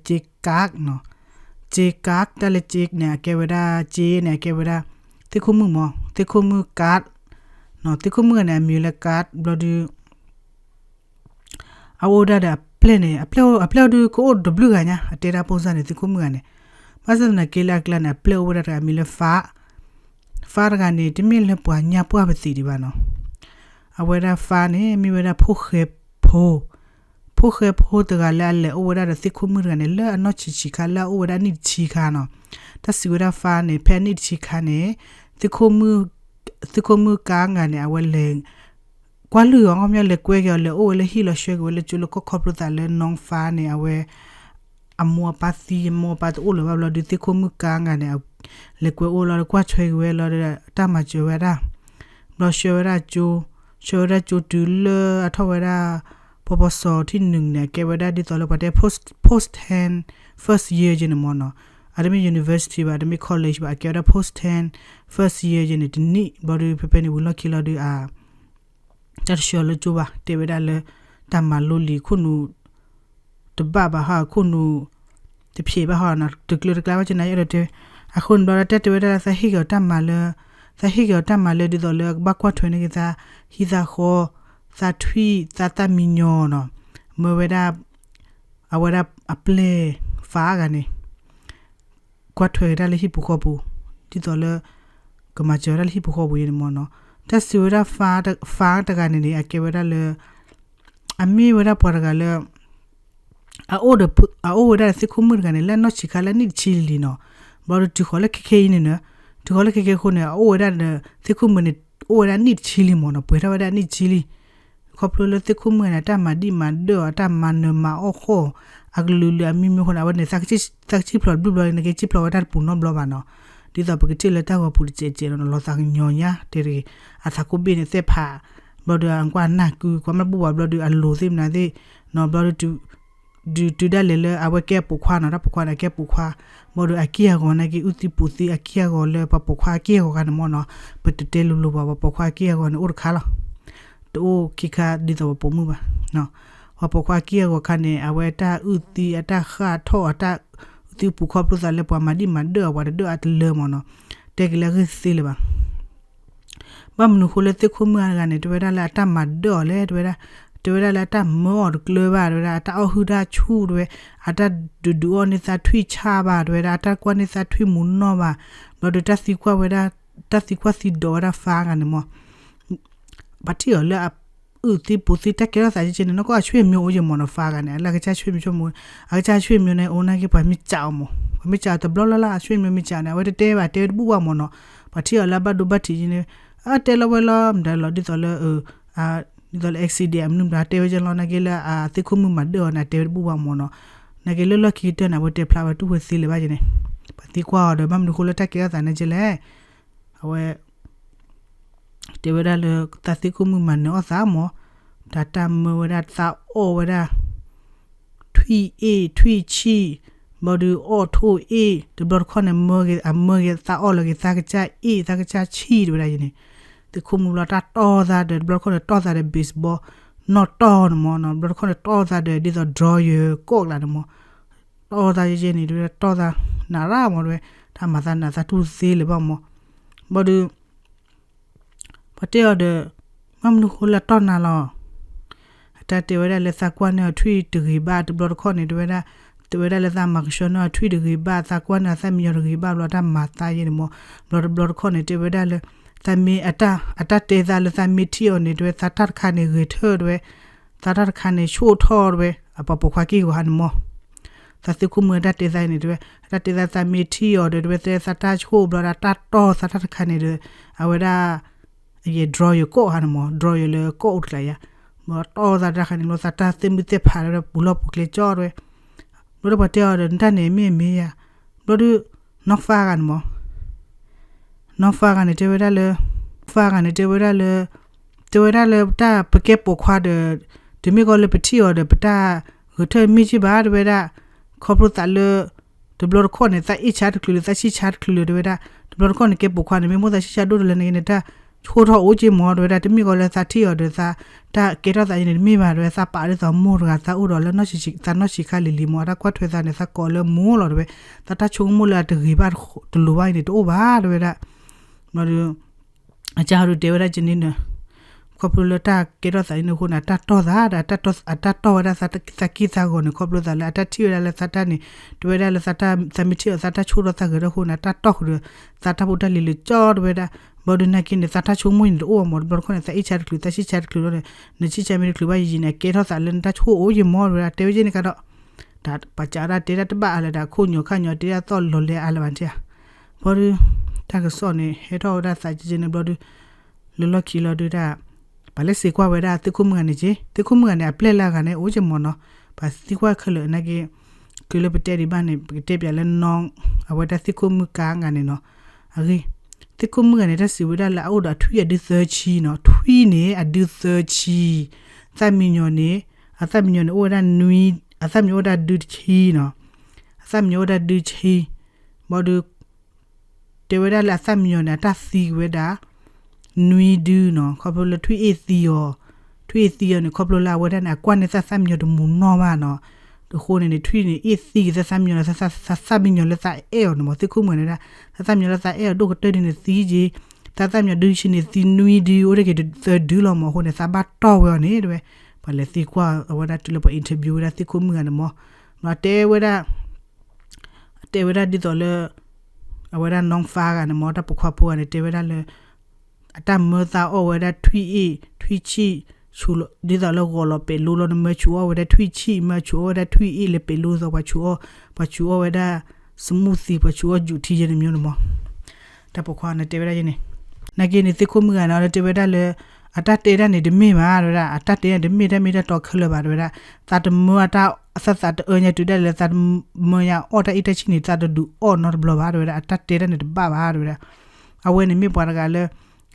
ကးကးနီၤ, ကးကး တၢ်လၢကးန့ၣ် အကဲဝဲဒၣ် ကးန့ၣ် အကဲဝဲဒၣ် သ့ၣ်ခိၣ်မုၣ်မး သ့ၣ်ခိၣ်မုၣ်ကး သ့ၣ်ခိၣ်မုၣ်ဂၤန့ၣ် အမံၤလၢကး ဘျီဒုး အအိၣ်ဝဲဒၣ်ဒီးအပျဲၢ်န့ၣ် အပျဲၢ်အပျဲၢ်ဒုးကအိၣ်တဘျုးဂၤညါ အတဲဒၣ် ပုံစံ န့ၣ် သ့ၣ်ခိၣ်မုၣ်ဂၤန့ၣ်, ဘၣ်ဆၣ်သနာ်က့လၢအကျါန့ၣ် အပျဲၢ်အိၣ်ဝဲဒၣ်တဂၤအမံၤလၢ ဖါ, ဖါတဂၤန့ၣ် တမ့ၢ်လၢပှၤညါပှၢ်ပသံးဒံးဘၣ်နီၤ, အဝဲဒၣ်ဖါန့ၣ် မ့ၢ်ဝဲဒၣ်ဖိၣ်ဃဲဖိ ဖိၣ်ဃဲဖိတဂၤလၢအလဲၤအိၣ်ဝဲဒၣ်ဒီးသ့ၣ်ခိၣ်မုၣ်တဂၤန့ၣ် လၢအနီၢ်ဆံးဆံးခါ လၢအအိၣ်ဝဲဒၣ်နံၣ်တဆံခါနီၤ, တၢ်စံးဝဲဒၣ်ဖါန့ၣ် ဖဲအနံၣ်တဆံခါန့ၣ် သ့ၣ်ခိၣ်မုၣ် သ့ၣ်ခိၣ်မုၣ်ကးဂၤန့ၣ် အဝဲလဲၤ ကွၢ်လုၢ်အီၤ ခီပညီလဲၤကွဲက့ၤအီၤ လဲၤအိၣ်ဝဲလၢဟံၣ်လီၤဆှၢက့ၤဝဲလၢကၠိလၢကီၢ်ခီဖျိသးလၢနီၢ်ဖါန့ၣ် အဝဲ အမိၢ်အပၢ်သံ အမိၢ်အပၢ်တအိၣ်လၢၤဘၣ်ဘျီဒုး သ့ၣ်ခိၣ်မုၣ်ကးဂၤန့ၣ် လဲၤကွဲအိၣ်လီၤဒီးကွၢ်ထွဲက့ၤဝဲလီၤဒီး တၢ်မၤစၢၤဝဲဒၣ် ဘျီဆှၢဝဲဒၣ်ကၠိ ဆှၢဝဲဒၣ်ကၠိတုၤလၢအထီၣ်ဝဲဒၣ် ပီပီစီၤထံၣ်နုာ်န့ၣ် အကဲဝဲဒၣ်ဒ်သိးလၢပှၤတဲ post post ten first year ယဲန့ၣ်မ့ၢ်နီၤ, အတမ့ၢ် university ဘၣ် တမ့ၢ် college ဘၣ် အကဲဝဲဒၣ် post ten first year ယဲန့ၣ် တနံၣ် ဘျီဒုး ဖဲဖဲန့ၣ်ဝံၤလီၢ်ခံလီၤဒုး အ တၢ်တဆှၢလၢကၠိဘၣ် တဲဝဲဒၣ်လၢ တၢ်မၤလိလံာ်ခိၣ်နူာ် တဘၣ်ဘၣ်ဟီ ခိၣ်နူာ် တဖျဲးဘၣ်ဟီနီၤ တကျၢၤတကျါဘၣ်ကနၤယဲဒီးတဲ အဃိန့ၣ်ဘျီဒုး တဲတဲဝဲဒၣ်လၢ သးဟ့ၣ်က့ၤအီၤတၢ်မၤလၢ သးဟ့ၣ်က့ၤအီၤတၢ်မၤလၢဒ်သိးလၢကဘၣ်ကွၢ်ထွဲန့ၢ်က့ၤသး ဟံၣ်သးဃီ သးထွံၣ် သးသၣ်မံညီၤနီၤ, မၢဝဲဒၣ် အဝဲဒၣ်အပျဲၢ် ဖါဂၤန့ၣ် ကွၢ်ထွဲက့ၤတၢ်လၢဟံၣ်ပူၤဃီပူၤ ဒ်သိးလၢ ကမၤစၢၤဝဲဒၣ်လၢဟံၣ်ပူၤဃီပူၤယဲန့ၣ်မ့ၢ်နီၤ, တၢ်စံးဝဲဒၣ် ဖါတဂၤန့ၣ်န့ၣ် အကဲဝဲဒၣ်လၢ အမ့ၢ်ဝဲဒၣ်ပှၤတဂၤလၢ အအိၣ်ဒီး အအိၣ်ဝဲဒၣ်ဒီးသ့ၣ်ခိၣ်မုၣ်တဂၤန့ၣ် လၢနီၢ်ဆံးခါလၢနံၣ်တဆံလံနီၤ, ဘျီဒုးတုၤဃီၤလၢခဲခဲအံၤန့ၣ်နီၤ, တုၤဃီၤလၢခဲခဲအဃိန့ၣ် အအိၣ်ဝဲဒၣ်ဒီးသ့ၣ်ခိၣ်မုၣ်န့ၣ် အိၣ်ဝဲဒၣ်နံၣ်တဆံလံမ့ၢ်နီၤ, ပှဲၤထီၣ်ဝဲဒၣ်နံၣ်တဆံလံ ခီဖျိလၢသ့ၣ်ခိၣ်မုၣ်န့ၣ် အတၢ်မၤဒံၣ်မၤဒၢၣ်အီၤ အတၢ်မၤနၢၤမၤအီၣ်ဃီၣ် အကလုာ်လုာ်အမံၤမံၤအဃိန့ၣ် အဝဲန့ၣ် သးကစံၣ်ဖျိးတဘျုးဘျီ နက့ၤစံၣ်ဖျိးဝဲတၢ်တပူၤနီတဘျီဘၣ်နီၤ, ဒ်သိးပကထံၣ်လၢတၢ်ဂီၤပူၤတစဲးစဲးနီၤ လီၤသးကညီၤညါတဲတဂ့ၤ, အသးကိးဘ့ၣ်န့ၣ်သ့ၣ်ဖး ဘျီဒုးအကွၢ်နၢ်ကု ကွၢ်မ့ၢ်ဘူၣ်ဘၣ်ဘျီဒုးအလိၤသ့ၣ်မနုၤသ့ၣ်နီၤ ဘျီဒုး ဒုးတုၤဒၣ်လဲာ်လၢအဝဲကဲပိာ်ခွါနီၤ တၢ်ပိာ်ခွါန့ၣ်ကဲပိာ်ခွါ, ဘျီဒီးအက့ၢ်အဂီၤနာ်က့ အုၣ်သံပိာ်သံအက့ၢ်အဂီၤလၢပှၤပိာ်ခွါအက့ၢ်အဂီၤခါန့ၣ်မ့ၢ်နီၤ, ပတတဲလိၤလိၤဘၣ် ပှၤပိာ်ခွါအက့ၢ်အဂီၤန့ၣ်အိၣ်တခါလီၤ, တအိၣ်ခံခါဒ်သိးပှၤပိာ်မုၣ်ဘၣ်, ပှၤပိာ်ခွါအက့ၢ်အဂီၤခါန့ၣ် အဝဲတၢ်အုၣ်သံအတၢ်ဃၣ်ထီၣ်အတၢ်အုၣ်သံပူၤခီဖျိသးလၢပှၤမၤဒံၣ်မၤဒၢၣ်အပှၤတဒၢၣ်အတလၢမ့ၢ်နီၤ, တဲက့ၤလၢအဂ့ၢ်သ့လၢၤဘၣ် ဘၣ်မနုၤဃိလၢသ့ၣ်ခိၣ်မုၣ်အါတဂၤန့ၣ် တဲဝဲဒၣ်လၢအတၢ်မၤဒၢၣ်အီၤလဲၣ် တဲဝဲဒၣ်, တဲဝဲဒၣ်လၢအတၢ်မၢအီၤတကျၢၤဘၣ် တဲဝဲဒၣ် အတၢ်အီၣ်ဟုၣ်တၢ်ဆူၣ် တဲဝဲ, အတၢ်ဒုးဒုးအီၣ်န့ၢ်သးထွံၣ်ဆၣ်ဘၣ် တဲဝဲဒၣ် အတၢ်ကွၢ်န့ၢ်သးထွံၣ်မူနီၢ်ဘၣ်, ဘျီဒီးတၢ်သံကွၢ်ဝဲဒၣ်, တၢ်သံကွၢ်သံဒိးဝဲဒၣ်ဖါဂၤန့ၣ်မ့ၢ် ပှၤထံၣ်အီၤလၢအ အုၣ်သံပိာ်သံတၢ်ကဲထီၣ်သးကဲကဲန့ၣ် နီၢ်ကီၢ်အဆွေမျိုးအိၣ်ယဲမ့ၢ်နီၤ ဖါဂၤန့ၣ် လၢအကစၢ်ဆွေမျိုးဆိကမိၣ်, အကစၢ်ဆွေမျိုးန့ၣ် အိၣ်နာ်က့ ပှၤမ့ၢ်စံးအီၤမ့ၢ်, ပှၤမ့ၢ်စံးအီၤတဘျီလၢ်လၢ် အဆွေမျိုးမ့ၢ်စံးန့ၣ် အဝဲတတဲဘၣ် တဲဝဲတဘူၣ်ဘၣ်မ့ၢ်နီၤ, ပှၤထံၣ်အီၤလၢအဘၣ်ဒိဘၣ်ထံးကဲန့ၣ်, အတဲလီၤဝဲလီၤ မတၤလီၤ ဒ်သိးလၢ ဒ်သိးလၢ accident အမနုၤမတၤတဲဝဲကဲလီၤ နာ်က့လၢအသ့ၣ်ခိၣ်မုၣ်မၤဒၢၣ်အီၤန့ၣ် အတဲဝဲတဘူၣ်ဘၣ်မ့ၢ်နီၤ, နာ်က့လၢလီၢ်ခံကတၢၢ်န့ၣ် အဝဲတဲဖျါဝဲတူၢ်ဝဲသ့လၢၤဘၣ်ကဲန့ၣ်, ပှၤသံကွၢ်အီၤဒီး ဘၣ်မနုၤဃိလၢတၢ်ကဲထီၣ်သးန့ၣ်ကဲလဲၣ် အဝဲ တဲဝဲဒၣ်လၢသးသ့ၣ်ခိၣ်မုၣ်မၤနၢၤအီၣ်သးမ့ၢ်, တၢ်တၢ်မၢဝဲဒၣ်သးအီၣ်ဝဲဒၣ် ထွံၣ်အ့ၣ် ထွံၣ်ဆံၣ်, ဘျီဒုးအီၣ်ထိၣ်အ့ၣ် တဘျီတခီၣ်န့ၣ် မၢက့ၤ အမၢက့ၤသးအီၣ်လီၤက့ၤသးကစၢ်အ့ၣ် သးကစၢ်ဆံၣ် တဲဝဲဒၣ်ယဲန့ၣ်, သ့ၣ်ခိၣ်မုၣ်ဘျီတၢ်တီၢ်သးဒီး တဘျီတခီၣ်န့ၣ် တီၢ်သးဒီး baseball နီၣ်တီၢ်န့ၣ်မ့ၢ်နီၤ, ဘျီတခီၣ်န့ၣ် တီၢ်သးဒီး ဒ်သိး drawer ကိးကလးန့ၣ်မ့ၢ် တီၢ်သးယဲယဲန့ၣ် တဲဝဲဒၣ်တီၢ်သး နးရၣ်မ့ၢ်တဲဝဲ, တၢ်မၤသးနးသးတူၢ်သ့လၢၤဘၣ်မ့ၢ်, ဘျီဒုး ပှၤတဲအီၤဒီး ဘၣ်မနုၤဃိလၢတီၢ်နၤလီၤ, အတၢ်တဲဝဲဒၣ်လၢသးကွၢ်န့ၢ်အီၤထွံၣ်တဂ့ၤဘၣ် တဘျီတခီၣ်န့ၣ် တဲဝဲဒၣ်, တဲဝဲဒၣ်လၢသးမၤကဆှီန့ၢ်အီၤထွံၣ်တဂ့ၤဘၣ် သးကွၢ်န့ၢ်အီၤသၣ်မံညီၤတဂ့ၤဘၣ် ဘျီတၢ်မၤသးယဲန့ၣ်မ့ၢ်, ဘျီတဘျီတခီၣ်န့ၣ် တဲဝဲဒၣ်လၢ သးမ့ၢ်အတၢ်, အတၢ်တဲသးလၢသးမ့ၢ်ထံၣ်အီၤန့ၣ် တဲဝဲသးတၢ်တခါန့ၣ် ဂဲၤထၢၣ်တဲဝဲ, သးတၢ်တခါန့ၣ် ဆိၣ်ထီၣ်တဲဝဲ, အပှၤပိာ်ခွါက့ၢ်ဂီၤဟါန့ၣ်မ့ၢ် သးသ့ၣ်ခိၣ်မုၣ်အတၢ်တဲသးန့ၣ်တဲဝဲ, အတၢ်တဲသးသးမ့ၢ်ထံၣ်အီၤဒီး တဲဝဲသးတၢ်ဆိၣ်ဘျီဒီး တၢ်တီၢ်သးတၢ်တခါန့ၣ်ဒီး အဝဲဒၣ် ယဲ drawer ကိးဟါန့ၣ်မ့ၢ် drawer လၢကိးအိၣ်တကျါယါ, ဘျီတီၢ်သးတၢ်တခါန့ၣ် ဘျီသးတၢ်သ့ၣ်မုၢ်သ့ၣ်ဖးဒီးပူၤလီၢ်ပူၤကျဲကၠီတဲဝဲ, ဘျီဒီးပှၤတဲအီၤဒီး နတၢ်န့ၣ်မ့ၢ်မ့ၢ်ယါ, ဘျီဒုး နီၢ်ဖါဂၤန့ၣ်မ့ၢ် နီၢ်ဖါဂၤန့ၣ်တဲဝဲဒၣ်လၢ, ဖါဂၤန့ၣ်တဲဝဲဒၣ်လၢ, တဲဝဲဒၣ်လၢတၢ်ပကဲပိာ်ခွါဒီး, တုၤမ့ၢ်ကီလၢပထံၣ်အီၤဒီး ပတၢ်ဂဲၤထၢၣ်မ့ၢ်က့ဘၣ် တဲဝဲဒၣ်, ခီဖျိသးလၢ တဘျီတခီၣ်န့ၣ် သးအ့ၣ်ဆါတချုးလၢၤ သးဆံၣ်ဆါတချုးလၢၤ တဲဝဲဒၣ်, တဘျီတခီၣ်န့ၣ် ကဲပိာ်ခွါန့ၣ် မ့ၢ်မိၣ်သးဆံၣ်ဆါဒိၣ်တလၢန့ၣ် နတၢ် ဆိၣ်ထီၣ်အိၣ်က့မၢ တဲဝဲဒၣ်, တမ့ၢ်ကီးလၢသးထံၣ်အီၤဒီး သးတၢ်ကဲထီၣ်သးအံၤန့ၣ်တမ့ၢ်ဘၣ် တဲဝဲ, သးပာ်ဒ်သိးမိၢ်တဂၤ သးအိၣ်ဒီးလၢနီၢ်ဆံး သးနီၢ်ဆံးခါလံၤလံၤမၢ, တၢ်ကွၢ်ထွဲသးန့ၣ် သးကိးလၢမိၢ်လီၤ တဲဝဲ, သးတၢ်ဆိကမိၣ်လၢအတဂ့ၤဘၣ်တလိၤဘၣ်အံၤန့ၣ် တအိၣ်ဘၣ် တဲဝဲဒၣ်. ဘျီဒီး အကစၢ်ဟီဒုးတဲဝဲဒၣ်ကန့ၣ်ဒီး ခီဖျိလၢတၢ်ကဲထီၣ်သးအံၤန့ၣ်အဃိန့ၣ် အတၢ်တီၢ်သးဒီး အတၢ်တီၢ်ဝဲဒၣ်သးက့ၢ်သးဂီၤန့ၣ် ခီဖျိသးလၢအတၢ်ထံၣ်ဝဲဒၣ်လၢသးတၢ်န့ၣ် တဲဝဲဒၣ်လၢ သးမ့ၢ်ထံၣ်အီၤသးတၢ်ဆိၣ်ထီၣ်သးဂဲၤထီၣ်အဃိန့ၣ် အတၢ်တီၢ်ဃုာ်ဒီး သးတၢ်ဖိတၢ်လံၤလၢကၠီ တဲဝဲဒၣ်. ဘျီဒီးနာ်က့န့ၣ် သးတၢ်ဆိကမိၣ်န့ၣ်တအိၣ်အီၤမၢ, တဘျီတခီၣ်န့ၣ် သးအ့ၣ်ဆါတချုး သးဆံၣ်ဆါတချုးလီၤန့ၣ် နဆံၣ်ဆါမ့ၢ်တချုးဘၣ်ယံာ်ယံာ်န့ၣ် အကဲထီၣ်သးလၢနတၢ်ဆိၣ်အိၣ်ယံာ်မၢ တဲဝဲဒၣ်. တဲဝဲကန့ၣ်ကဒီး တၢ်ပာ်စးဒၣ်တဲဒၣ်တဘၣ်အါလၢၤဒီး ခိၣ်ညီခါညီတဲဒၣ်သီၣ်လီၤလဲအါလၢၤဘၣ်န့ၣ်ဧါ. ဘျီဒီး တၢ်ကစီၣ်န့ၣ် ဟဲထီၣ်ဝဲဒၣ်သးကန့ၣ်ဘျီဒီး လၢလီၢ်ခံလီၤဒုးဒၣ် ပှၤလဲၤစံးကွၢ်ဝဲဒၣ်သ့ၣ်ခိၣ်မုၣ်ဂၤန့ၣ်က့, သ့ၣ်ခိၣ်မုၣ်ဂၤန့ၣ် အပျဲၢ်လၢအဂၤန့ၣ် အိၣ်က့မၢနီၤ, ပှၤသံကွၢ်ခဲလၢာ်နာ်က့, က့ၤလၢပတဲဒံးဘၣ်န့ၣ် ပကတဲပၠးလၢနီၢ် အဝဲဒၣ်သ့ၣ်ခိၣ်မုၣ်ကါဂၤန့ၣ်နီၤ, အဂ့ၢ် သ့ၣ်ခိၣ်မုၣ်ဂၤန့ၣ် တၢ်စံးဝဲဒၣ်လၢအအိၣ်ဒီးအထွံၣ်အဒုသၢဆံနီၤ, ထွံၣ်န့ၣ် အဒုသၢဆံ, သၣ်မံညီၤန့ၣ်, အသၣ်မံညီၤန့ၣ် အိၣ်ဝဲဒၣ်နွံ, အသၣ်မံညီၤအိၣ်ဝဲဒၣ်ဒုတဆံနီၤ, အသၣ်မံညီၤအိၣ်ဝဲဒၣ်ဒုတဆံ, ဘျီဒီး တဲဝဲဒၣ်လၢအသၣ်မံညီၤန့ၣ် အတၢ်သံက့ၤဝဲဒၣ် နွံဒုနီၤ, ခီဖျိလၢထွံၣ်အ့ၣ်သံအီၤ, ထွံၣ်အ့ၣ်သံအီၤန့ၣ် ခီဖျိလၢအဝဲဒၣ်န့ၣ် အကွၢ်န့ၢ်သးသၣ်မံညီၤတမူနီၢ်ဘၣ်နီၤ, အဃိန့ၣ်န့ၣ် ထွံၣ်န့ၣ် အ့ၣ်သံက့ၤသးသၣ်မံညီၤလၢ သးသၣ်မံညီၤလၢသးအဲၣ်အီၤန့ၣ်မၢ, သ့ၣ်ခိၣ်မုၣ်ဂၤန့ၣ်ဒၣ် သးသၣ်မံညီၤလၢသးအဲၣ်အီၤဒိၣ်ကတၢၢ်ဒ်န့ၣ်သံက့ၤ, သးသၣ်မံညီၤဒုဆံန့ၣ်သံနွံဒု အိၣ်တ့ၢ်က့ၤသၢဒုလီၤမၢ, အဃိန့ၣ် သးဘၣ်တီၢ်ဝဲအီၤန့ၣ် တဲဝဲ, ပှၤလဲၤသံကွၢ်အဝဲဒၣ်တုၤလၢပှၤ interview ဝဲဒၣ်သ့ၣ်ခိၣ်မုၣ်ဂၤန့ၣ်မၢ, တဲဝဲဒၣ် တဲဝဲဒၣ်ဒ်သိးလၢ အဝဲဒၣ်နီၢ်ဖါဂၤန့ၣ်မၢ တၢ်ပိာ်ခွါဖိဂၤန့ၣ် တဲဝဲဒၣ်လၢ အတၢ်မၢသးအီၣ်ဝဲဒၣ်ထွံၣ်အ့ၣ် ထွံၣ်ဆံၣ် ဆူ ဒ်သိးလၢဂီၤလီၤပဲၤလိလီၤန့ၣ် မၢဆူးအီၣ်ဝဲဒၣ်ထွံၣ်ဆံၣ် မၢဆူးအီၣ်ဝဲဒၣ်ထွံၣ်အ့ၣ်လၢပဲၤလိသိး ပှၤဆူးအီၣ်, ပှၤဆူးအီၣ်ဝဲဒၣ် smoothie ပှၤဆူးအီၣ် juice ထံယဲန့ၣ်မၢန့ၣ်မၢ, တၢ်ပိာ်ခွါန့ၣ်တဲဝဲဒၣ်ယဲန့ၣ်, နာ်က့န့ၣ် သ့ၣ်ခိၣ်မုၣ်ဂၤန့ၣ် တဲဝဲဒၣ်လၢ အတၢ်တဲဒၣ်န့ၣ်တမ့ၢ်ဘၣ် တဲဝဲဒၣ်, အတၢ်တဲဒၣ်တမ့ၢ်တၢ်မ့ၢ်တၢ်တီခဲလၢာ်ဘၣ် တဲဝဲဒၣ်, သးတမၢအတၢ် သးသးတအၢညါတုၤဒၣ်လဲာ် သးတမၢညါအီၣ်တၢ်အ့ၣ်တၢ်ဆံၣ်န့ၣ် သးတဒုးအီၣ်နီတဘျီဘၣ် တဲဝဲဒၣ်, အတၢ်တဲဒၣ်န့ၣ်တဘၣ်ဘၣ် တဲဝဲဒၣ်, အဝဲန့ၣ်မ့ၢ်ပှၤတဂၤလၢ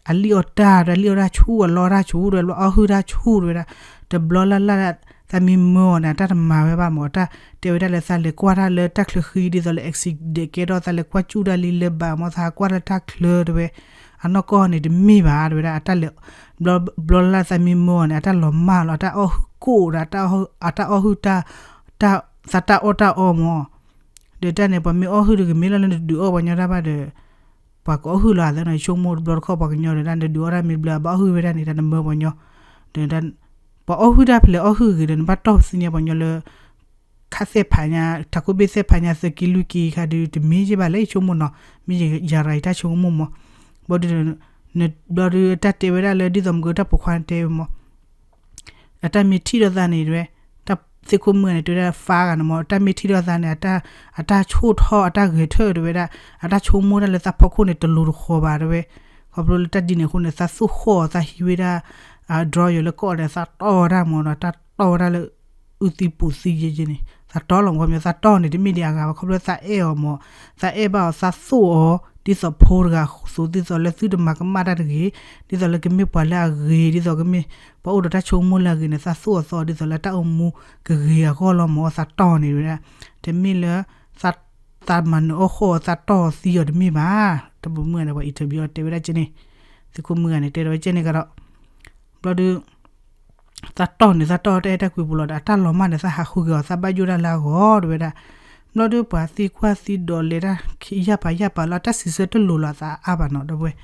အလံၣ်အီၣ်တၢ် တဲဝဲဒၣ်, လံၣ်အီၣ်တၢ်ဆူၣ် အလီတၢ်ဆူၣ် တဲဝဲဒၣ်, အီၣ်ဟုၣ်တၢ်ဆူၣ် တဲဝဲဒၣ်, တဘျီလၢ်လၢ် သးမ့ၢ်မၢအီၤန့ၣ် အတၢ်တမၤဝဲဘၣ်မၢ, တၢ်တဲဝဲဒၣ်လၢသးလဲၤကွၢ်တၢ်လၢတၢ်ချၢဃံ ဒ်သိးလၢ accident ကဲထီၣ် သးလဲၤကွၢ်စူၣ်တၢ်လံလၢဘၣ်မၢ သးဟးကွၢ်လၢတၢ်ချၢ တဲဝဲ, အနီၢ်ကီၢ်န့ၣ်တမ့ၢ်ဘၣ် တဲဝဲဒၣ်, အတၢ်လဲၤ ဘျီလၢ်လၢ်သးမ့ၢ်မၢအီၤန့ၣ် အတၢ်လီၤမၢ်လီၤ အတၢ်အီၣ်ဟုၣ်ကိၣ်ဒီး အတၢ်အီၣ်ဟုၣ်တၢ် သးတၢ်အီၣ်တၢ်အီမၢ, ဒီးတၢ်န့ၣ် ပှၤမ့ၢ်အီၣ်ဟုၣ်တဂ့ၤ မ့ၢ်လီၤလၢနတဒုးအီၣ်ပှၤကညီတၢ်ဘၣ်ဒီး ပှၤကအီၣ်ဟုၣ်လီၤသးနီၤ, ဆိကမိၣ်တဘျီတခီၣ်ပှၤကညီဒီး တၢ်နဒုးအီၣ်တၢ်မ့ၢ်ဘျၢ ဘၣ်အီၣ်ဟုၣ်ဝဲဒၣ်န့ၣ် တၢ်နမၢပှၤကညီ, ဒီး ပှၤအီၣ်ဟုၣ်တၢ်ဖဲလဲၣ်အီၣ်ဟုၣ်ဂ့ၤဒီး နဘၣ်တီၢ်ပသ့ၣ်ညါပှၤကညီလၢ ခါသဲၣ်ဖးညါ ထးခိၣ်ဘ့ၣ်သဲၣ်ဖးညါသၢက့လွံၢ်က့ခါဒုး တမ့ၢ်ယ့ၢ်ဘၣ်လၢယဆိကမိၣ်နီၤ, မ့ၢ်ယရၤယတၢ်ဆိကမိၣ်မၢ, ဘျီဒီး ဘျီဒီးတၢ်တဲဝဲဒၣ်လၢ ဒ်သိးမ့ၢ်ကတၢၢ်ပိာ်ခွါတဲဝဲမၢ အတၢ်မ့ၢ်ထံၣ်ဒီးသးန့ၣ် တဲဝဲ, တၢ်သ့ၣ်ခိၣ်မုၣ်ဂၤန့ၣ် တဲဝဲဒၣ် ဖါဂၤန့ၣ်မၢ အတၢ်မ့ၢ်ထံၣ်ဒီးသးန့ၣ် အတၢ်ဆိၣ်ထီၣ်အတၢ်ဂဲၤထၢၣ် တဲဝဲဒၣ်, အတၢ်ဆိကမိၣ်ဒၣ်လၢသးဖီခိၣ်န့ၣ် တလိၤတဃီၤဘၣ် တဲဝဲ, ခီဖျိလၢတၢ်ဒ်န့ၣ်အဃိန့ၣ် သးသူၣ်ဃီၣ် သးဟံးဝဲဒၣ် အ drawer လၢကီၢ်ဒီး သးတီၢ်ဝဲဒၣ်မၢဒီး တၢ်တီၢ်ဝဲဒၣ်လၢ အုၣ်သံပူၤသံယဲယဲန့ၣ် သးတီၢ်လီၤမၢ, ခီပညီသးတီၢ်န့ၣ် တမ့ၢ်ဒံးအဂၤဘၣ် ခီဖျိသးအဲၣ်အီၤမၢ, သးအဲၣ်ဘၣ်အီၤ သးသိၣ်အီၤ ဒ်သိးဖိတဂၤအသိး ဒ်သိးလၢသုတမၤကမၣ်တၢ်တဂ့ၤ, ဒ်သိးလၢကမ့ၢ်ပှၤလၢအဂ့ၤ ဒ်သိးကမ့ၢ် ပှၤအိၣ်ဒီးတၢ်ဆိကမိၣ်လၢအဂ့ၤန့ၣ် သးသိၣ်အီၤသီအီၤ ဒ်သိးလၢတၢ်အိၣ်မူကဂ့ၤအဂီၢ်လီၤမၢ, သးတီၢ်န့ၣ်ဝဲဒၣ်, တမ့ၢ်လၢ သးမၤနၢၤအီၣ်ဃီၣ်အီၤ သးတီၢ်အီၤသံအီၤတမ့ၢ်ဘၣ်, တၢ်ပိာ်မုၣ်ဂၤန့ၣ် ပှၤ interview အီၤတဲဝဲဒၣ်ကဲန့ၣ်, သ့ၣ်ခိၣ်မုၣ်ဂၤန့ၣ် တဲဒီးဝဲကဲန့ၣ်ကဒီး, ဘျီဒီး သးတီၢ်န့ၣ် သးတီၢ်တၢ်အဲၣ်တၢ်ကွံပူၤလီၤဒီး အတၢ်လီၤမၢ်န့ၣ် သးဟးဃုက့ၤအီၤ သးဘၣ်ယိၣ်ဒၣ်လၢအဂီၢ် တဲဝဲဒၣ်, ဘျီဒီးပှၤသံကွၢ်သံဒိးလဲၤတၢ် ယၢ်ပာ်ယၢ်ပာ်လီၤ တၢ်စံးဆၢတလိၤလီၤသးအါဘၣ်နီၤ ဒီပုၢ်ဝဲၢ်,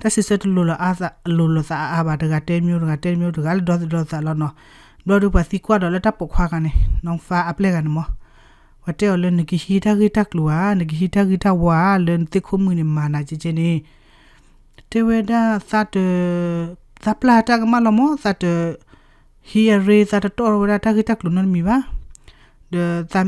တၢ်စံးဆၢတလိၤလီၤအါ လိၤလီၤသးအါအါဘၣ် တဂၤတဲမ့ၢ်တဂၤတဲမ့ၢ်တဂၤလၢဒီသဒၢသးလီၤနီၤ, ဘျီဒီးပှၤသံကွၢ်ဒီးလၢတၢ်ပိာ်ခွါဂၤန့ၣ် နီၢ်ဖါအပျဲၢ်ဂၤန့ၣ်မၢ, ပှၤတဲအီၤလၢနကဟံးတၢ်ဂ့ၢ်တၢ်ကျိၤဧါ နကဟံးတၢ်ဂ့ၢ်တၢ်ဝါဧါ လၢနသ့ၣ်ခိၣ်မုၣ်န့ၣ် မၤနၤကဲကဲန့ၣ် တဲဝဲဒၣ် သးတ သးပျၢ်တၢ်ကမၣ်လီၤမၢ သးတ ဟံးအရ့ သးတတီၢ်ဝဲဒၣ်တၢ်ဂ့ၢ်တၢ်ကျိၤနီတမံၤဘၣ်, ဒီး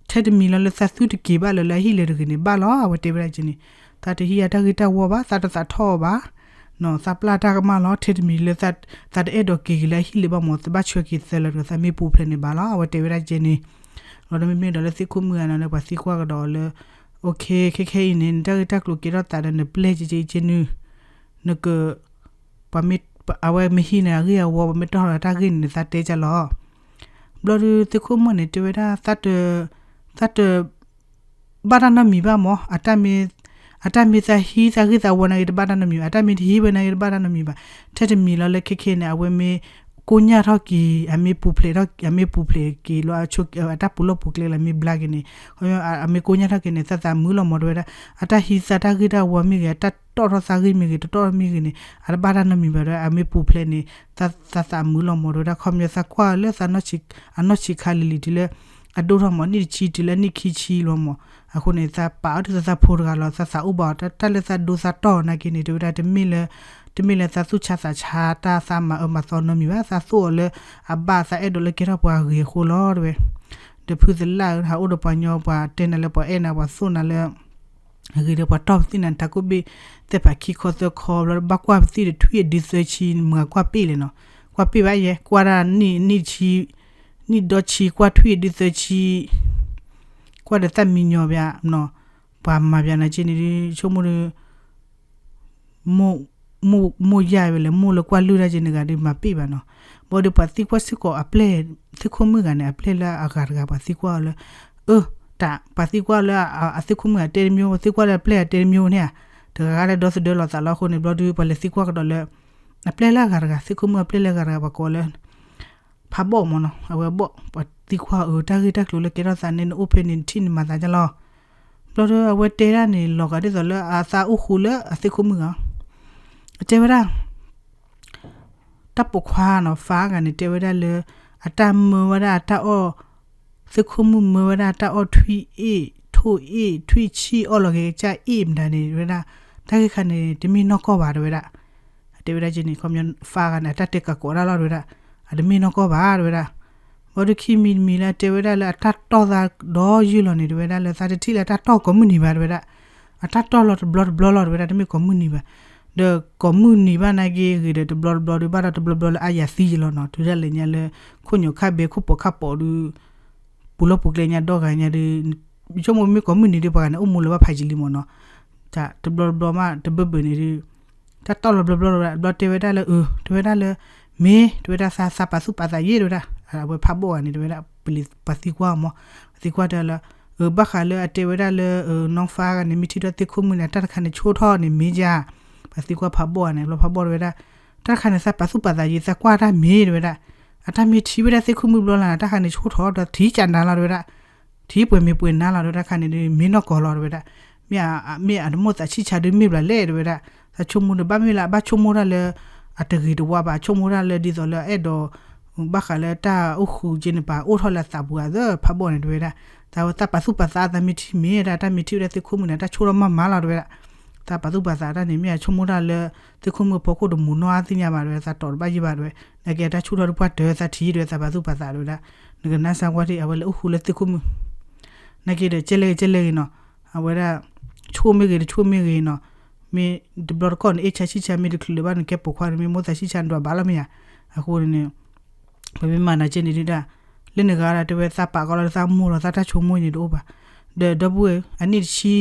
ထဲတမံၤလၢ လၢသးသုတက့ၤဘၣ်လၢ လၢအဟံၣ်လၢတဂ့ၤန့ၣ် ဘၣ်လီၤ အဝဲတဲဝဲဒၣ်ကဲန့ၣ်, သးတဟံးအတၢ်ဂ့ၢ်တၢ်ဝီဘၣ် သးတသးထီၣ်အီၤဘၣ်, သးပျၢ်တၢ်ကမၣ်လီၤ ထဲတမံၤလၢ သးတအဲၣ်ဒိးက့ၤက့ၤလၢအဟံၣ်လၢၤဘၣ်မၢ သးဘၣ်ဆှၢက့ၤသၢလၢၤဒီး သးမ့ၢ်ပူၤဖျဲးန့ၣ်ဘၣ်လီၤ အဝဲတဲဝဲဒၣ်ကဲန့ၣ်, လီၤဒီးမ့မ့ၢ်ဒီးလၢသ့ၣ်ခိၣ်မုၣ်ဂၤန့ၣ်လၢပှၤသံကွၢ်ကဒီးအီၤလၢ အိၣ်ခ့ ခဲခဲအံၤန့ၣ် နတၢ်ဂ့ၢ်တၢ်ကျိၤကဲထီၣ်သးဒီးနပျဲၢ်ကဲကဲကဲန့ၣ်, နက ပှၤမ့ၢ် အဝဲမ့ၢ်ဟံးန့ၢ်အဂ့ၢ်အဝီ ပှၤမ့ၢ်တီၢ်လီၤတၢ်ဂ့ၢ်န့ၣ် သးတဲကလီၤ, ဘျီဒီးသ့ၣ်ခိၣ်မုၣ်န့ၣ် တဲဝဲဒၣ် သးတ သးတ ဘၣ်တၢ်နီတမံၤဘၣ်မၢ အတၢ်မ့ၢ် အတၢ်မ့ၢ်သးဟံးသးဂ့ၢ်သးဝီနာ်က့ တဘၣ်တၢ်နီတမံၤဘၣ်, အတၢ်မ့ၢ်တဟံးဝဲနာ်က့ တဘၣ်တၢ်နီတမံၤဘၣ်. ထဲတမံၤလီၤလၢခဲခဲန့ၣ် အဝဲမ့ၢ်ကိညၢ်ထီၣ်က့ၤ အမ့ၢ်ပူၤဖျဲးထီၣ် အမ့ၢ်ပူၤဖျဲးက့ၤလီၤ အတၢ်ပူၤလီၢ်ပူၤကျဲလၢမ့ၢ်ဘျါက့ၤန့ၣ် အမ့ၢ်ကိညၢ်ထီၣ်က့ၤန့ၣ် သးသးမုာ်လီၤမး တဲဝဲဒၣ်. အတၢ်ဟံးသးတၢ်ဂ့ၢ်တၢ်ဝီမ့ၢ်ဂ့ၤ အတၢ်တီၣ်ထီၣ်သးဂ့ၢ်မ့ၢ်ဂ့ၤ တတီၣ်မ့ၢ်ဂ့ၤန့ၣ် အတဘၣ်တၢ်နီတမံၤဘၣ်ဒီး အမ့ၢ်ပူၤဖျဲးန့ၣ် သးသးမုာ်လီၤမး တဲဝဲဒၣ်. ခီပညီသးကွၢ်လၢသး အနီၢ်ဆံးခါလံၤလံၤတုၤလၢ အဒိၣ်ထီၣ်မး နံၣ်တဆံတုၤလၢနံၣ်ခံဆံလီၤမး. အဃိန့ၣ် သးပာ်အီၤဒ်သိးသးဖိတဂၤလီၤ သးသးအိၣ်ဘၣ်အီၤ တၢ်လၢသးဒိသးတီၢ်နာ်က့န့ၣ် တဲဝဲဒၣ် တမ့ၢ်လၢ တမ့ၢ်လၢသးသူၣ်ဆါသးဆါ တၢ်သးမၤအၢမၤသီနီတမံၤဘၣ်. သးသိၣ်အီၤလၢအဘၣ် သးအဲၣ်ဒိးလၢကဲထီၣ်ပှၤဂ့ၤအဃိလီၤ တဲဝဲ. ဒီးဖုသလၣ်ဧၢ ဟးအိၣ်ဒီးပှၤညီ ပှၤတဲနၤလၢပှၤအဲၣ်နၤ ပှၤသိၣ်နၤလၢ အဂ့ၤဒီးပှၤတီၢ်ပသံၣ်နၤ တၢ်ကိၣ်ဘ့ၣ်သဲၣ်ဖးခံခီသၢခီ ဘျီဘၣ်ကွၢ်ပသံၣ်ဒီး ထွံၣ်အဒုသၢဆံ မၤကွၢ်ပ့ၣ်လဲၣ်နီၤ. ကွၢ်ပ့ၣ်ဘၣ်ယဲ ကွၢ်ဒၣ်နံၣ် နံၣ်ဆံ နံၣ်ဒီဆံ ကွၢ်ထွံၣ်အဒုသၢဆံ ကွၢ်ဒီးသၣ်မံညီဘၣ်နီၤ. ပှၤမၤဘၣ်နာ်က့န့ၣ် ဆိကမိၣ်ဒီး မိၢ်ယၢ်ဝဲလဲၣ် မိၢ်လၢကွၢ်လုၢ်တၢ်က့န့ၣ်ဂၤဒီးမၤပ့ၣ်ဘၣ်နီၤ. ဘၣ်ဒီးပှၤသံကွၢ်စ့ၢ်ကီးအပျဲၢ် သ့ၣ်ခိၣ်မုၣ်ဂၤန့ၣ် အပျဲၢ်လၢအဂၤတဂၤ ပှၤသံကွၢ်အီၤလၢ အၢ တၢ် ပှၤသံကွၢ်လၢအသ့ၣ်ခိၣ်မုၣ်ဂၤတဲတမျိုး သံကွၢ်လၢအပျဲၢ်အတဲတမျိုးန့ၣ်ဧါ. တဂၤဂၤလၢဒီသဒၢလီၤသးလီၤအဃိန့ၣ် ဘျီဒီး ပှၤလဲၤသံကွၢ်ကဒီးလၢ အပျဲၢ်လၢအဂၤတဂၤ သ့ၣ်ခိၣ်မုၣ်အပျဲၢ်လၢအဂၤတဂၤ ပှၤကိးလၢ ဖးဘီၣ်မးနီၤ. အဝဲဘီၣ် ပှၤသံကွၢ်အၢ တၢ်ဂ့ၢ်တၢ်ကျိၤလၢကဲထီၣ်သးန့ၣ် နအိၣ်ဖဲန့ၣ် နထံၣ်န့ၣ်မၤသးဒ်လဲၣ်. ဘျီဒီးအဝဲတဲဒၣ်န့ၣ် လီၤဂာ်ဒ်သိးလၢအသးအိၣ်ဃူလၢအသ့ၣ်ခိၣ်မုၣ်ဂၤ အတဲဝဲဒၣ် တၢ်ပိာ်ခွါနီၤ ဖးဂၤန့ၣ် တဲဝဲဒၣ်လၢ အတၢ်မၢဝဲဒၣ်အတၢ်အီၣ် သ့ၣ်ခိၣ်မုၣ်မၢဝဲဒၣ်တၢ်အီၣ်ထွံၣ်အ့ၣ် ထိၣ်အ့ၣ် ထွံၣ်ဆံၣ်အီၣ်လီၤက့ၤကစၢ်အ့ၣ်မတၤန့ၣ် တဲဝဲဒၣ် တၢ်ဂ့ၢ်ခါန့ၣ် တမ့ၢ်နီၢ်ကီၢ်ဘၣ် တဲဝဲဒၣ်. တဲဝဲဒၣ်က့န့ၣ် ခီပညီဖးဂၤန့ၣ် အတၢ်တဲကးကိးဒၣ်လီၤ တဲဝဲဒၣ်. အတမ့ၢ်နီၢ်ကီၢ်ဘၣ် တဲဝဲဒၣ်. ဘၣ်ဒီးခံမံၤတမံၤလၢတဲဝဲဒၣ်လၢအတၢ်တီၢ်သးဒီးယုၢ်လီၤန့ၣ် တဲဝဲဒၣ်လၢသးတထံၣ်လၢတၢ်တီၢ်ကိးမုၢ်နံၤဘၣ် တဲဝဲဒၣ်. အတၢ်တီၢ်လီၤတဘျီတဘျီလီၤ တဲဝဲဒၣ် တမ့ၢ်ကိးမုၢ်နံၤဘၣ်. ဒီးကိးမုၢ်နံၤဘၣ်နာ်က့ဂ့ၤဒီး တဘျီတဘျီဒီး ဘၣ်ဒီးတဘျီဘျီလၢအါယၤသံယလီၤနီၤ တုၤဒၣ်လဲာ်ညါလၢ ခိၣ်ညိးခၣ်ဘဲခိၣ်ပိာ်ခၣ်ပိာ်ဒီး ပူၤလီၢ်ပူၤကျဲညါဒီဂၤညါဒီး ဆိကမိၣ်မ့ၢ်ကိးမုၢ်နံၤဒီး ပှၤဂၤန့ၣ် အိၣ်မူလၢၤဘၣ်ဖးယံာ်လံမးနီၤ. တဘျီတဘျီမး တဘၢဘၢန့ၣ်ဒီး တၢ်တီၢ်လီၤဘျီဘျီလီၤ ဘျီတဲဝဲဒၣ်လၢ အၢ တဲဝဲဒၣ်လၢ မ့ၢ် တဲဝဲဒၣ် သးသးပာ်သူၣ်ပာ်သးယဲ တဲဝဲဒၣ်. အဝဲဖးဘီၣ်ဂၤန့ၣ် တဲဝဲဒၣ် ပလံၤပှၤသံကွၢ်အီၤမး သံကွၢ်တဲလၢ အၢ ဘၣ်ဃးလၢအတဲဝဲဒၣ်လၢ နီၢ်ဖးဂၤန့ၣ် မ့ၢ်ထံၣ်ဒီးသ့ၣ်ခိၣ်မုၣ်န့ၣ် တၢ်တခါန့ၣ်ဆိထီၣ်န့ၣ်မ့ၢ်ယါ. ပှၤသံကွၢ်ဖးဘီၣ်ဂၤန့ၣ် ဘျီဖးဘီၣ်တဲဝဲဒၣ် တၢ်တခါန့ၣ် သးပာ်သူၣ်ပာ်သးယဲ သးကွၢ်တၢ်မ့ၢ် တဲဝဲဒၣ်. အတၢ်မ့ၢ်ထံၣ်ဝဲဒၣ်သ့ၣ်ခိၣ်မုၣ်ဘျီလၢ်န့ၣ် တၢ်တခါန့ၣ်ဆိထီၣ် ဒီးထံၣ်ကၢ်နၤလီၤ တဲဝဲဒၣ်. ထံၣ်ပှဲၤမ့ၢ်ပှဲၤနၤလီၤ တဲဝဲဒၣ် တၢ်တခါန့ၣ်ဒီး မ့ၢ်နီၢ်ကီၢ်လီၤ တဲဝဲဒၣ်. မ့ၢ်အမိၢ်သးဆံၣ်ဆါဒီးမ့ၢ်ဘျီလဲၣ် တဲဝဲဒၣ်. သးဆိကမိၣ်ဒီး ဘၣ်မ့ၢ်လၢအဘၣ်ဆိကမိၣ်တၢ်လၢ အတဂ့ၤတဝါဘၣ် ဆိကမိၣ်တၢ်လၢဒ်သိးလၢအဲၣ်ဒိး ဘၣ်ဃးလၢတၢ်အိၣ်ဃုာ်က့န့ၣ် ပှၤအိၣ်ထီၣ်လၢသးပူၤအသး ဖးဘီၣ်န့ၣ် တဲဝဲဒၣ်. သးဝဲသးပာ်သူၣ်ပာ်သး သးမ့ၢ်ထံၣ်မ့ၢ်ဒၣ် တၢ်မ့ၢ်ထံၣ်ဝဲဒၣ်သ့ၣ်ခိၣ်မုၣ်န့ၣ် တၢ်ဆိထီၣ်မးမးလီၤ တဲဝဲဒၣ်. သးပာ်သူၣ်ပာ်သးတၢ်န့ၣ် မ့ၢ်အဆိကမိၣ်တၢ်လၢ သ့ၣ်ခိၣ်မုၣ်အဖီခိၣ်တမူၤနီၢ်အါသ့ၣ်ညါဘၣ် တဲဝဲ သးတီၢ်တဘၣ်ယံၤဘၣ် တဲဝဲ. နာ်က့တၢ်ဆိထီၣ်တပှၢ်တၢၢ် သးထံၣ် တဲဝဲ သးပာ်သူၣ်ပာ်သး တဲဝဲဒၣ်. နကနၣ်စၢ်ကွၢ်ထံၣ် အဝဲလဲၤအိၣ်ဃုလၢသ့ၣ်ခိၣ်မုၣ် နာ်က့ဒီး ကဲလဲၣ်ဂ့ၤ ကဲလဲၣ်ဂ့ၤနီၤ. အဝဲဒၣ် ဆိကမိၣ်မ့ၢ်ဂ့ၤ တဆိကမိၣ်မ့ၢ်ဂ့ၤနီၤ. မ့ၢ်တဘျီတခီၣ်န့ၣ် အ့ၣ်ဆါဆံၣ်ဆါ မ့ၢ်တချုးလၢၤဘၣ်န့ၣ် ကဲပိာ်ခွါန့ၣ် မ့ၢ်မိၢ်သးဆံၣ်ဆါဒွးဘၣ်လီၤမ့ၢ်ဧါ. အဃိန့ၣ် ပမ့ၢ်မၤနၤကဲန့ၣ်ဒုဒၣ် လၢနဂၤဒၣ်တဲဝဲ သးပာ်ကီးလီၤ သးမိၢ်လီၤ သးတၢ်ဆိကမိၣ်န့ၣ်တအိၣ်ဘၣ်. ဒီးဒီပုၢ်ဝဲၢ် အနံၣ်တဆံ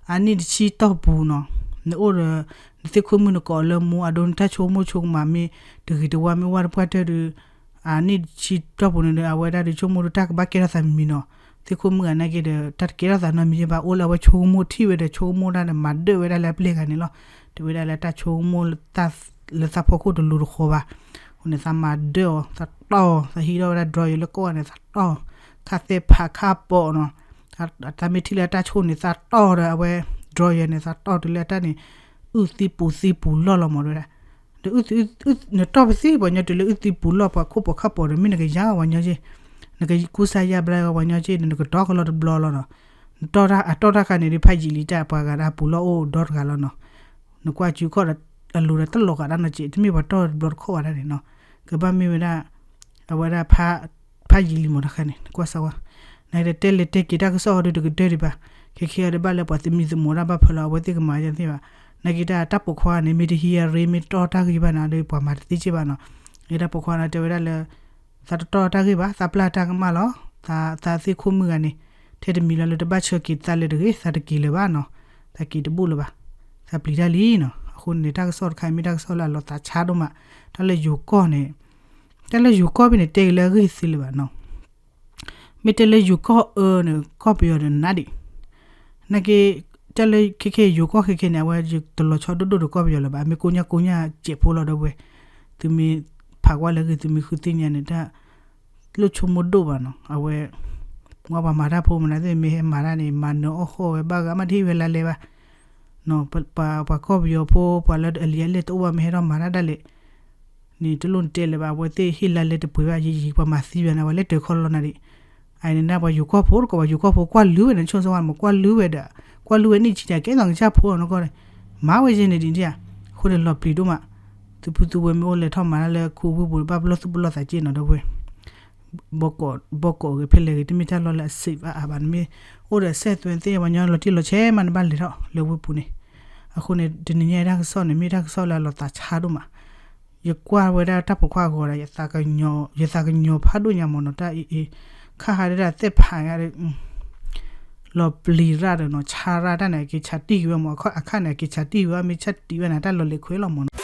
အနံၣ်တဆံတီၢ်ပူၤနီၤ နအိၣ်ဒီး နသ့ၣ်ခိၣ်မုၣ်နကိးလၢမိၢ် အဒိ နတၢ်ဆိကမိၣ်ဆိကမးမ့ၢ် တဂ့ၤတဝါမ့ၢ်ဝဲတပှၢ်တၢၢ်ဒီး အနံၣ်တဆံတီၢ်ပူၤန့ၣ်ဒီး အဝဲဒၣ်ဒီးဆိကမိၣ်ဒီး တၢ်ကဘၣ်ကဲထီၣ်သးမံၤနီၤ. သ့ၣ်ခိၣ်မုၣ်ဂၤနာ်က့ဒီး တၢ်တကဲထီၣ်သးနီတမံၤဘၣ် အိၣ်လၢအဝဲဆိကမိၣ်ထံၣ်ဝဲဒီး ဆိကမိၣ်တၢ်ဒီး မၤဒၢၣ်ဝဲဒၣ်လၢအပျဲၢ်ဂၤန့ၣ်လီၤ. တဲဝဲဒၣ်လၢတၢ်ဆိကမိၣ်လၢသးလၢသးဖီခိၣ်တလူၤတဃီၤဘၣ်. အဃိန့ၣ် သးမၤဒၢၣ်အီၤ သးတီၢ် သးဟံးထီၣ်ဝဲဒၣ် drawer လၢကီၢ်န့ၣ် သးတီၢ် ခါသဲဖးခါပိာ်နီၤ. သးမ့ၢ်ထံၣ်လၢတၢ်ဆိၣ်န့ၣ် သးတီၢ်ဒီးအဝဲ drawer န့ၣ် သးတီၢ်တုၤလၢအတၢ်န့ၣ် အုၣ်သံပူၤသံပူၤလီၢ်လီၤမး တဲဝဲဒၣ်. ဒီး နတီၢ်ပသံပှၤညီတုၤလၢအုၣ်သံပူၤလီၢ် ပှၤခိၣ်ပိာ်ခါပိာ်ဒီး မ့ၢ်နကယါပှၤညီက့ နကကူစါယါဘျါပှၤညီက့ဒီး နကတီၢ်ကလီတဘျီလီၤနီၤ. နတီၢ်တၢ် အတီၢ်တၢ်ခါန့ၣ်ဒီး ဖးယံာ်လံတၢ် ပှၤဂၤဒၣ်ပူၤလီၢ်အိၣ်ဒီတဂၤလီၤနီၤ. နကွၢ်စုခီၣ်ဒီး အလိၤဒီးတလီၤဂာ်တၢ်နီၤက့ တမ့ၢ်ပှၤတီၢ်တဘျီတခီၣ်ဝဲဒၣ်န့ၣ်နီၤ. ကဘၣ်မ့ၢ်ဝဲဒၣ် အဝဲဒၣ် ဖးယံာ်လံမးတခါန့ၣ် နကွၢ်စၢ်ဝဲ နကတဲလဲၤတဲက့ၤတၢ်ကစီၣ်အီၤဒီးတကတၢၢ်ဒံးဘၣ်. ခဲခဲအံၤဒီး ဘၣ်လၢပှၤသမံသမိးတၢ်ဘၣ်ဖဲလီၤ အဝဲသ့ၣ်ကမၤယါသ့ၣ်ဘၣ်. နာ်က့တၢ် တၢ်ပိာ်ခွါန့ၣ် မ့ၢ်တဟံးအရ့ မ့ၢ်တီၢ်တၢ်ဂ့ၢ်ဘၣ်နၤဒီး ပှၤမၤတသ့စ့ၢ်ဘၣ်နီၤ. အတၢ်ပိာ်ခွါန့ၣ် တဲဝဲဒၣ်လၢ သးတတီၢ်တၢ်ဂ့ၢ်ဘၣ် သးပျၢ်တၢ်ကမၣ်လီၤ. သးသ့ၣ်ခိၣ်မုၣ်ဂၤန့ၣ် ထဲတမံၤလီၤလၢတဘၣ်ဆှၢက့ၤသးလၢၤတဂ့ၤ သးတက့ၤလၢၤဘၣ်နီၤ. သးက့ၤတဘူၣ်လၢၤဘၣ်. သးပျံၤတၢ်လံနီၤ. အဃိန့ၣ် တၢ်ကစီၣ်တခါမ့ၢ်တၢ်ကစီၣ်လၢအလီၤသးဆါဒိၣ်မး. တၢ်လၢယိၤကီၢ်န့ၣ် တၢ်လၢယိၤကီၢ်ဘၣ်န့ၣ် တဲက့ၤလၢအဂ့ၢ်သ့လၢၤဘၣ်နီၤ. မ့ၢ်တဲလၢယိၤကီၢ်အၢန့ၣ် ကီၢ်ပယီၤဒီးနးဒံး နာ်က့ တၢ်လၢခဲခဲယိၤကီၢ်ခဲခဲန့ၣ် အဝဲယတလီၤဆီဒိၣ်ဒိၣ်ဒီးကီၢ်ပယီၤလၢၤဘၣ်, အမ့ၢ်ကိးညါကိးညါစဲးဖိလီၤဒီပုၢ်ဝဲၢ်, သုမ့ၢ်ဖးကွၢ်လၢအဂ့ၢ် သုမ့ၢ်ဃုသ့ၣ်ညါန့ၣ် တၢ်လိၣ်ဆိကမိၣ်ဒိၣ်ဘၣ်နီၤ, အဝဲ ပှၤမၤတၢ်ဖိမနုၤသ့ၣ် မ့ၢ်ဟဲမၤတၢ်န့ၣ် မၤနၢၤအီၣ်ဃီၣ်ဝဲဘၣ်ဂ့ၤ မ့ၢ်တဟ့ၣ်ဝဲလါလဲဘၣ် ပှၤကီၢ်ပယီၤဖိ ပှၤလၢအလံာ်အလဲၢ်တအိၣ်ဘၣ် မ့ၢ်ဟဲထီၣ်မၤတၢ်ဒၣ်လဲာ်န့ၣ် တလိၣ်နတဲလၢၤဘၣ်, အဝဲသ့ၣ်ဟ့ၣ်လါလဲတပှဲၤဘၣ် ယံာ်ယံာ် ပှၤမၤသံဘၣ်န့ၣ် အဝဲလဲၤတၢၤခီလီၤနၤဒံး, အန့ၣ် ပှၤယိၤကီၢ်ဖိတကိး ပှၤယိၤကီၢ်ဖိကွၢ်လုၢ်ဝဲန့ၣ် ဆိၣ်စ့ဝါန့ၣ် ကွၢ်လုၢ်ဝဲဒီး ကွၢ်လုၢ်ဝဲန့ၣ် ဆံးတၢ်ကဲသိးကစၢ်ဖိအီၤနီၢ်ကီၢ်န့ၣ် မၤဝဲယဲန့ၣ်ဒ်န့ၣ်ဧါ, အဃိန့ၣ်လီၤပျံၤဒိၣ်မး, သုဖုသုဝဲမ့ၢ်အိၣ်လဲၤထီၣ်မၤတၢ်လၢခူဝ့ၢ်ပူၤ ဘၣ်ပလီၢ်သူၣ်ပလီၢ်သးက့နီၤဒီပုၢ်ဝဲၢ် ဘီကီးဂ့ၤဖဲလဲၣ်ဂ့ၤ တမ့ၢ်တၢ်လီၢ်လၢအ safe အါအါဘၣ်, နမ့ၢ်အိၣ်ဒီးစဲးသွဲသ့ၣ် ပှၤညီလီၤတံၢ်လီၤဆဲးမး နဘၣ်လဲၤထီၣ်လၢဝ့ၢ်ပူၤန့ၣ်, အဃိန့ၣ် တနံၤညါအတၢ်ကစီၣ်န့ၣ် မ့ၢ်တၢ်ကစီၣ်လၢအလီၤသးဆါဒိၣ်မး, ယကွၢ်ဝဲဒၣ်တၢ်ပိာ်ခွါအဂီၤဒီး ယသးကညီၤဖးဒိၣ်ညါမးနီၤ တၢ်အံၤအံၤ, ခါဟးဒၣ်သဲၣ်ဖးယါဒီး လီၤပျံၤရၣ်ဒီးနီၤ ဆါရၣ်တၢ်န့ၣ် အက့ၤဆါတံၢ်က့ၤဝဲမး အခါန့ၣ် အက့ၤဆါတံၢ်က့ၤဝဲ မ့ၢ်ဆါတံၢ်ဝဲန့ၣ် တၢ်လီၤလဲၤခွဲးလီၤမးနီၤ